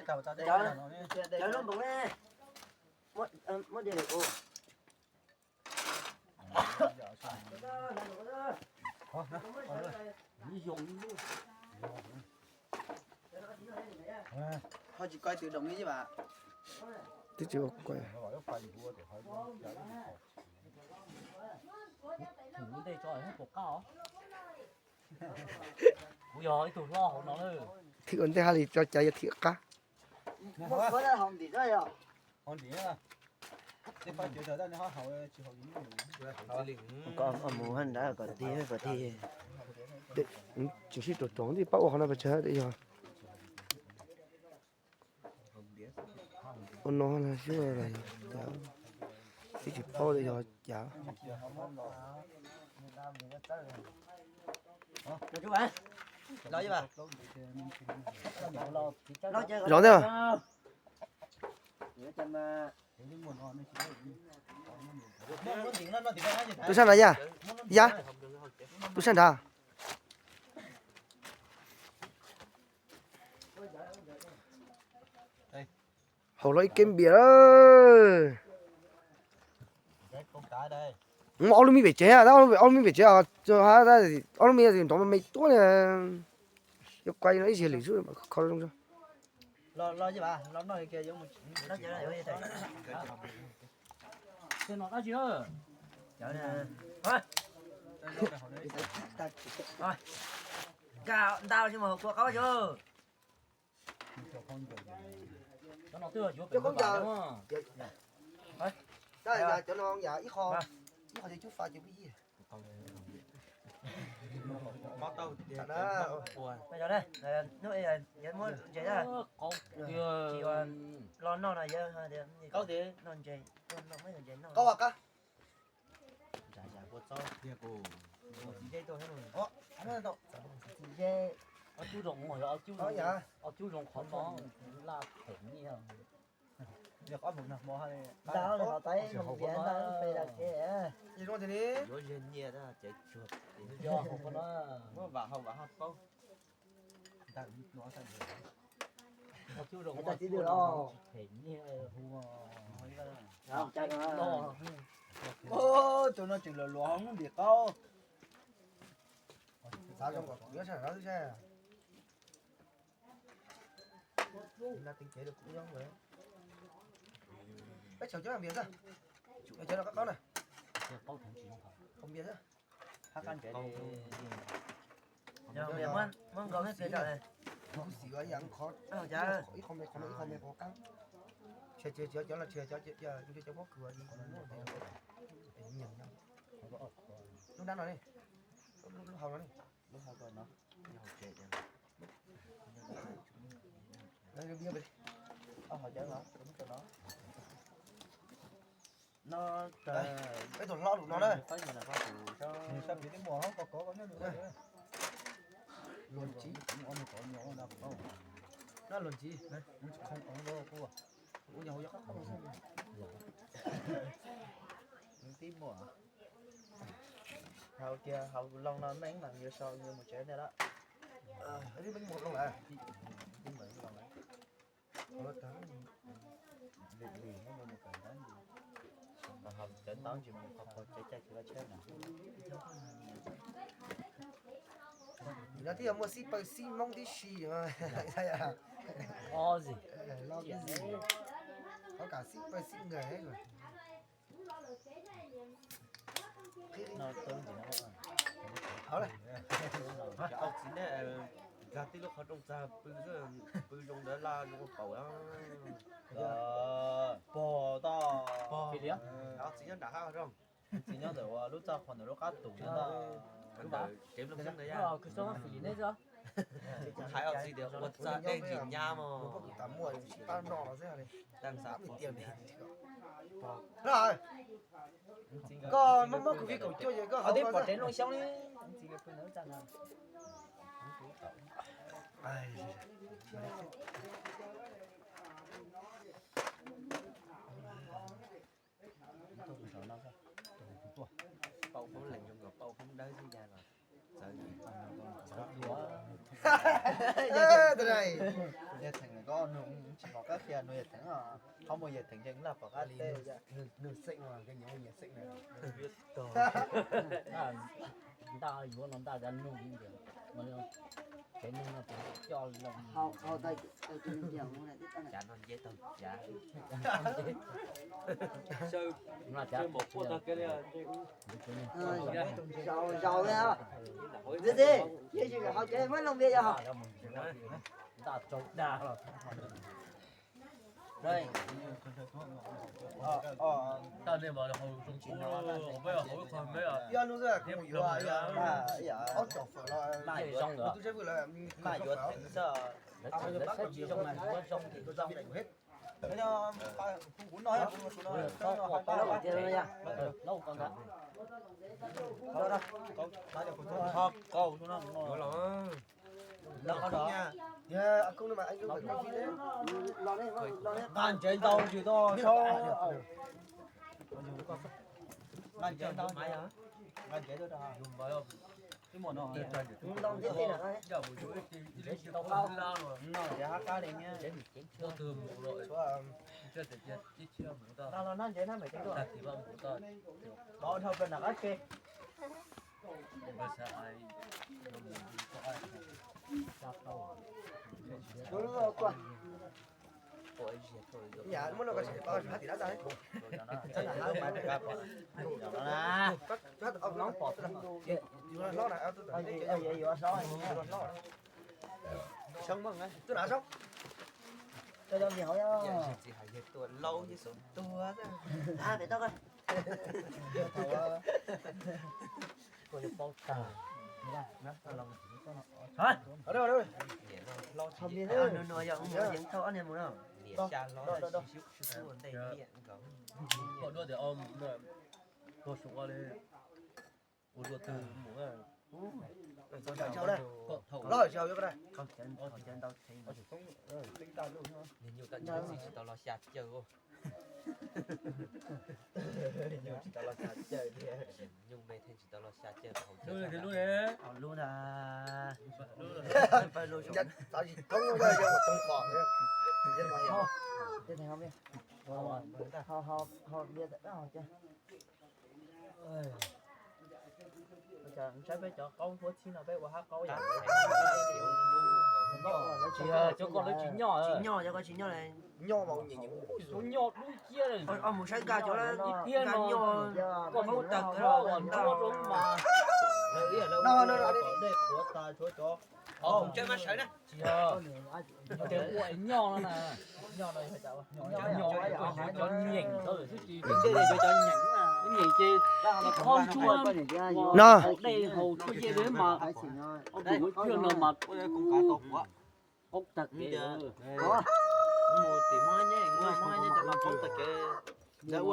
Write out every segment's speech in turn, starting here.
Cov, cov lub npoos ne. Muab, muab dej rau kuv. Ho tsis koi tus doos li ib vas. Twb tsis ua kuv. Kuv yog ib tug hlob hauv no. Thim ua ntej haj li tso cas yog thim qab. Mus haj nrad kom tiag kom tiag. Tseem sib ruam ruam twb pab ua qhov no pes tsawg yog. Ua no xwb, twb tsis paub li yog cas. Zov ntej. Tub sab nrad yaj, yaj, tub sab nrad. Haus los ib keb npias lawm. Ob lub me pem tsev, ob lub me pem tsev, ob lub me nrov me tuab li. Yuav kuaj no ib txhia lwm xwb, kho zoo. Nkag ntau tsis mus kua qaub tsu. Cov no twb yuav pem khaub ncaws. Cov no yog ib qho, ib qho cub faj cov pib yig. Qaub ua qab. Ob cub zoo, ob cub zoo qhov no laj phem nyiaj. Ntau li qhov taib mus ntiav ntau pe da kev. Yuav nyiaj tab cev tsuag. Muab vam hau vam haj paub. Tus no tseem luag luag hauv lub ntim qaub. Xav zoo kom kuv nyob sab nraud xwb. Peb tsawg cov npias xwb, cov no qab qab na, npias xwb. Muab nkaus xim, ib qho me qhov no ib qho me qhov qab. Tshiav cov los tshiav cov pob kws, lub dab no ne, lub hau no ne. Peb tus hlob lus no na. Luag ntxiv, no luag ntxiv, ua nyuag hauv yog qab qab tib muaj. Hauv kiag hauv loo no meej mas yuav sau yuav mus tsev ntej lawm. Cov ntaub ntsis mus qhov qhov tsev caij tsis tau tsheb na. No twb yog muaj xib paws xib moob tib si. Qhov kam xib paws xib nkaws. Cov txiv ne, nkag tib lub qhov rooj txag pw, pw zoo ntawd laj zoo paum. Pog toj, txiv nyob ntawm ua lub txaj qhov ntawm lub qab tus ntawd, ntawm kev nplooj xyoob ntawd yog. Hais txiv tias ua txaj dej ntsis nyab mog. Koj muab muab kuv vij kaum cuaj es koj hauv no xwb. Pauj Hmoob lees zoo nkaus Pauj Hmoob dawb xwb yag los txawv. Nws tsis pom qab qhia, nws yam theem, qhov muaj yam theem yeej laj pom qab li. Nws xeem mas nkawd nyiam nyiam xeem na. Ntaj yuav no ntaj da nug li ntawd, tsev neeg no coj los. Cav no nce tau cav. Zaus li, zaus li, yeej tsis hau ces muab loo npias yog. Ntaj tsaus dag los. Maj yuav teev xwb. Nqa ntsev ntau tsis tau, nqa ntsev ntau, nqa ntsev tuaj. Txiv hais yawg tuaj laub yawg xub tuag. Niam no laub tsis yeej, no yog mus yeej thauj ob niag mus no. Niam xya hlob sib sib ua ntej liaj nkaus. Pom dua tias ua luaj twg mus. Niag nyuj txawm tsis tau los xya caw. Niag nyuj tsis tau los xya caw thiab. Nyuj me thiaj tsis tau los xya caw. Hauv lub ntag. Saib peb cov qaub huab txhib no peb ua hab qaub yom. Tsis yog, cov ko lawv tsis nyoj. Tsis nyoj, cov ko tsis nyoj. Nyoj mas ua nyiam nyiam. Tus nyoj dub ciab li. Mus saib nkag cov ib pliag no, koj muab tag kawg los ntshuab rau mas. Dej qhuav tas tshuav cov. Tsis yog, tes ua nyoj no na. Nyoj, cov nyeem ntawd xwb ces, nyeem ces ib qho ntsuag no, dej haus tshuaj yej li mas, ob tug ua pliag no mas. Poob tag kev.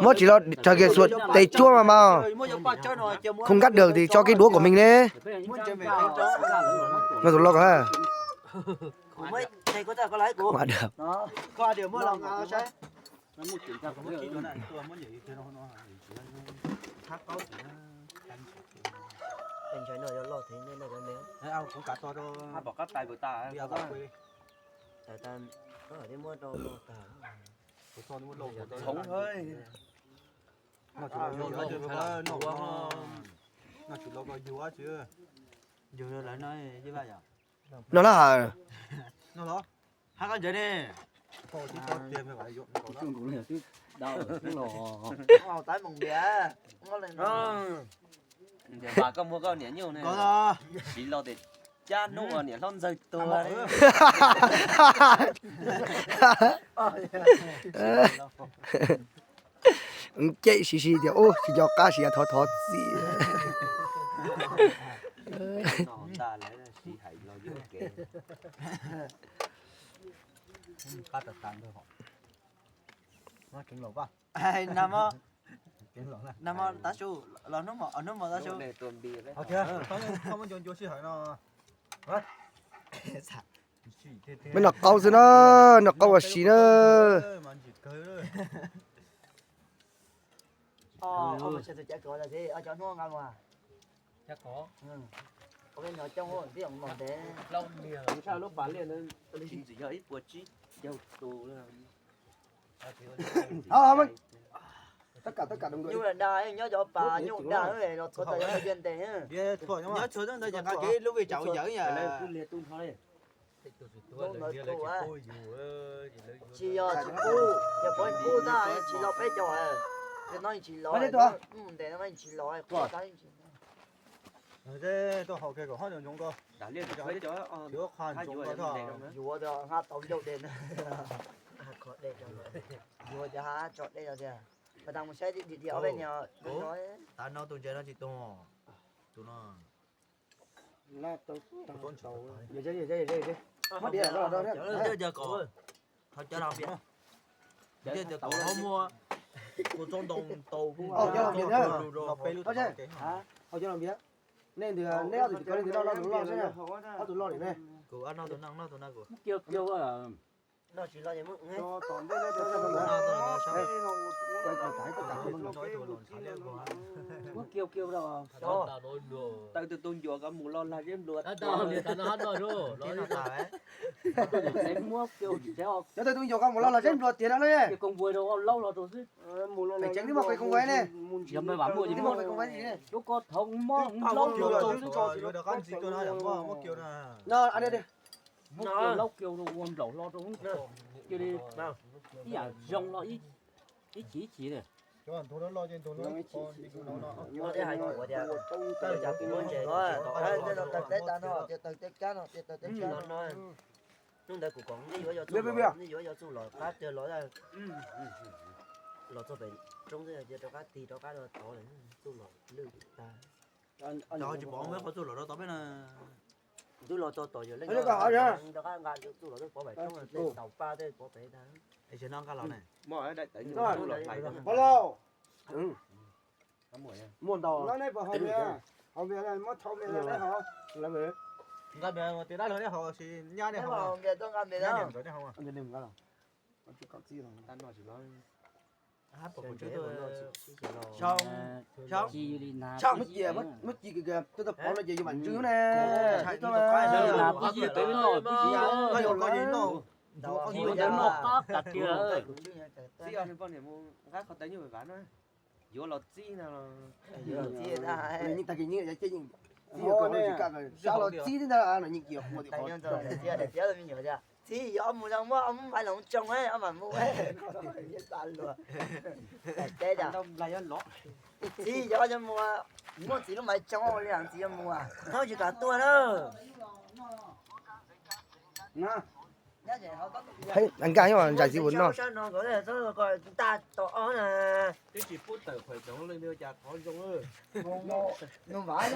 Muab tsis los tag kiag xuas tes tsuab mas mas. Không cắt được thì cho cái đũa của mình đi. Tus loj ko. Noj tsis los ko yug tsis. Yug lawv no vaj yom. Noj los hab. Hab koj ntsev ne. Tab moos npias. Vas koj muag koj niam nyuj ne. Siv los tes cab hnub niam hlob ntxawg tuag. Cem sib sib tias ub tsis nco qab sib yav thov thov txim. Nag hmo tav su, los hnub mos, hnub mos tav su. Peb noj qaub xwb na, noj qaub ua si na. Ntxim yog ib puas tsib. Hov, hov, tất cả, tất cả đồng đội. Nyuj dag, nyob cov pas nyuj dag los txhua tau nyob cia ntes. Nyob txhua ntawd ces nqa kiag lub vij tsam ua yawm yam. Tsis yog tsis pub, yog pov pub tab tsis los peb caug, no tsis los, ntes no tsis los. Tuaj haus kiag kom hov ntsoov ko. Yuav qha ntsoov ko, yuav tau ncauj de, yuav cov hab tso dej tiag. Pas tas mus saib dhia ob peb niag. Tav no tus ntses no tsis tuag, tus no. Muab diav, muab diav, muab diav kom, qhov cov no, muab kua txob ntoo tau hauv cov no npias, hauv cov no npias. Nej ntawd, neb ob tug ko, leej twg loj, ob tug loj li ne. Kuv, ob tug no, ob tug no kuv. Muab kiag kiag rau. Taw tus tug ncuav ko mus los lag zeb nplua. Muab kiag, cov taw tus ncuav ko mus los lag zeb nplua tiag no ne. Pem tsev twb muaj pem koom vais ne. Yog me vam muaj, twb muaj pem koom vais ne. Lub ko thaum mob laub kiag rau, muab kiag na. Muab kiag laub kiag rau ua nplaum hlo rau, cia li ib yam zoo hlo ib chim ib chim li. Hnub ntawd kuv kom nej yuav yog txuj los, nej yuav yog txuj los qab tiag los, los txog pem roob xwb cia rov qab tig rov qab rau tod lawm, txuj los lwj tag. Tsis pom muaj qhov txuj los rau tod peb na. Twb los txog tom yog leej rov qab nqa txuj los twb pov pem roob, tej taus paj tej pov pem tag. Es no nqa los ne. Pov Lauj, muaj ntau. Muab thau mias, nqa mias tias dab laug neb haus, sis nyab neb haus, nyab neb ntxawm neb haus. Muab ci, muab ci kawg, twb tau pov no ces yus mam ntswg ne. Koj yuav koj yeej noj, noj qab tas tiag. Txib nws poj niam mus nqa qhov taw nyuj vam na. Yuav los txib no. Nws yeej tag kis nyiab, txib yuav kawg tsis kam, sab los txib tib ntag no yeej kis qhuav tias qhov. Txib yog ob mus zoo muab ob maiv loov tsoo, ob mam mus. Txib yog mus, muaj txiv lub maiv tsoo ua li txiv yuav mus, thaub tsis kam tuaj na. Nkag nyob zais txiv ua noj. Ntaj tom ob na. Twb tsis pub tawm qhuam doov leej twg cas qhov zoo. Nug Vam,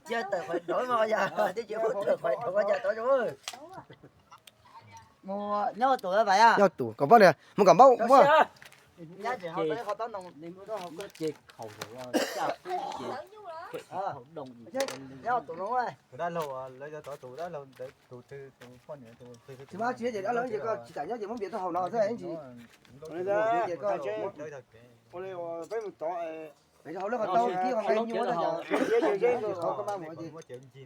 cia tawm qhuam doov mas yog twb tsis pub tawm qhuam doov cas tod zoo. Mus nyob tus Vam, nyob tus kom poj niam mus kom npaub muaj. Nyob tus no, dab laug lawv cov tod tus dab laug ntawd tus twg tus poj niam tus twg. Tsis mas tsis ces dab laug ces koj tsis kam nyob ces muab npias tuaj haus no xwb ntsis. Ua li peb mus tod, peb hauv lub qhov taub kib qhov nqaij nyuj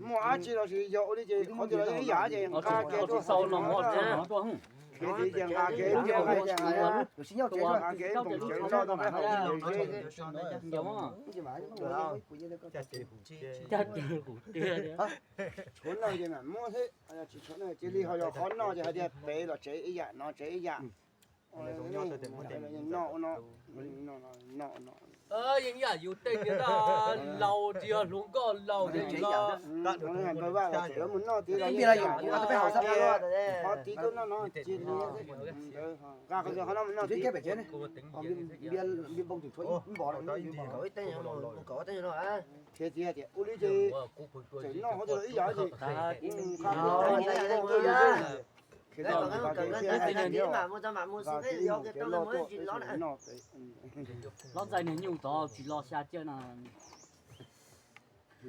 muaj dab tsi los sis yog ua li ces qhov twg los ib yam ces nqa kev tuaj. Kev ces nqa kev, nqa kev npoos tsev nroj tau peb haus. Tshuav noj ces mam muab xwb, tsis tshuav noj cia li ho yog qhov noj ces hais tias pem los tsev ib yam no tsev ib yam. Noj ua no, noj no. Yeej ib yam yus tej tias laus tsis yog hluas nkauj laus ces los. Mus noj tiv, qhov tiv tuaj noj no cia li, nqa qhov no mus noj tiv. Npias npoo tseem tshuav ib npos lawm. Khiav txiv tias ua li ces tseem noj qhov twg los ib yam ces. Hlob ntxais niag nyuj tod tsis los xya caij na.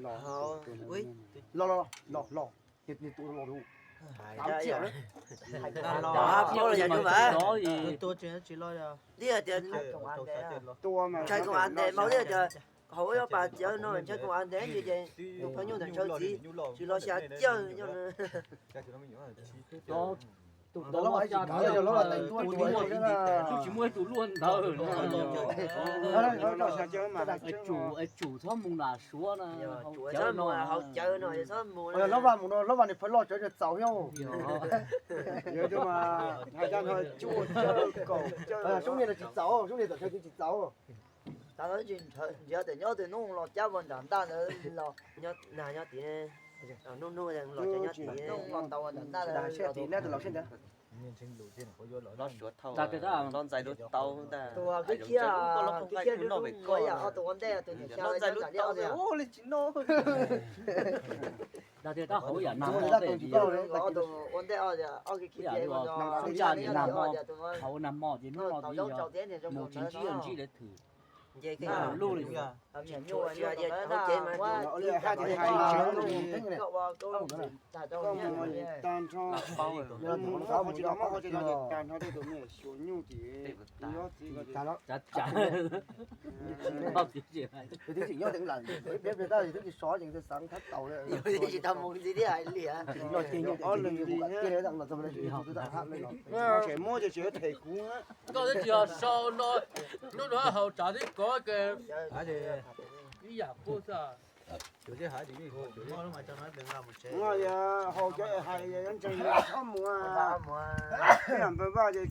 Los los los los, tus los tus. Tua tsis los. Ntshai koom av ntes mau thiab tias hauv ob pas txiav no ntshai koom av ntes ces tus poj nyuj ntawm ntshaw txiv tsis los xya caij. Tus ntawd los tsis muaj ib tug luaj ntawd. Tsum, tsum txhob mus nram Suav na, haus cawv no, haus cawv no txhob mus. Hlob Vaj mus no, Hlob Vaj niag phaj loj cawv txaus thiab. Soob Nias los tsis txaus, Soob Nias txawm tsis txaus. Tab sis nrhiav tias nyob tus hnub los cab ua nram ntaj ntawd los, nyob tid, hnub hnub los cab nyob tid, hnub los tau ua nram ntaj ntawd. Los Suav thauj, los ntxais lub taub ntag. Tus kwv tij, kwv tij Dub Nub yam, ob tug ua ntej, tus niam xya los ntxais lub taub ua li tsis noj. Dag tias tab hauv yam nag hmo, ob tug ua ntej, ob kwv tij, ua nag hmo ces hnub no mus tsis ntsib ntsib lawv thwm. Nce lub li. Tsis hais tias hais tsev, koj mus tag nrho, mus tsis los muab ho tsis los ces tag nrho tej tus me xyuas nyuj tim, tus yob txiv ko ces, twb tsis nyob teev lawm, peb peb tab twb tsis sov ces xav thab taus li. Tsis tau mus ntxiv thiab hais li. Ob leeg li, txog tseem muab ces tseem them kuv. Koj twb tsis yog sau no, hnub no haus tsav twb kov ke. Ib yam qub xwb. Haus cov hais yuav ntseeg txhob mus. Ib yam npawg Vaj ces